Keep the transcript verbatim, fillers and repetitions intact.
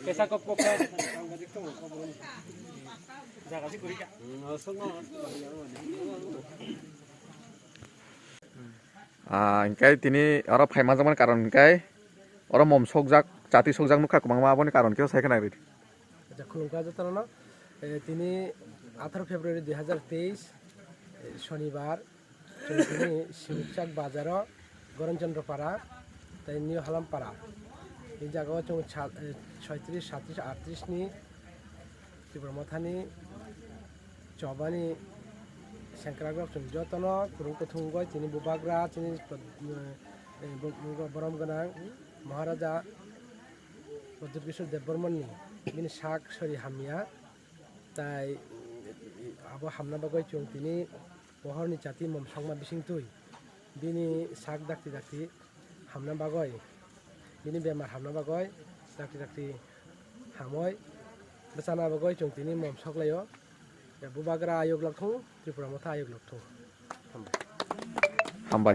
Kaisa kok kok khe. Jaga si guri ka. Ah, hingke tini oro phai manjakmani karon hingke oro mom sokjak, chati sokjak nukha kwbangma, aboni karon khe sai khna ri. Acha, khulumkha jotono. Eh, tini atharo February dui hazar teis, eh, Shonibar, chwng tini Simukchak bazaro, Goranchandra Para, tei New Halam Para. Ni jagao chwng sa-, eh, soitris, satris, atris ni Tipra Mothani chobani sengkrakrok chwng jotono kwrwng kwthwng bai chini bubagra, chini, eh, bo-, bo-, borom gwnang Maharaja Pradyut Kishore Debbarmani bini sak sori hamya, tai abo hamna bagwi chwng tini pohorni chati mom sokma bisingtwi bini sak dakti dakti hamna bagwi, bini bemar hamna bagwi dakti dakti hamwi bwchana bagwi chwng tini mom soklaio. Bubagra ayuk lok thung, Tripura Motha ayuk lok thung. Hambai.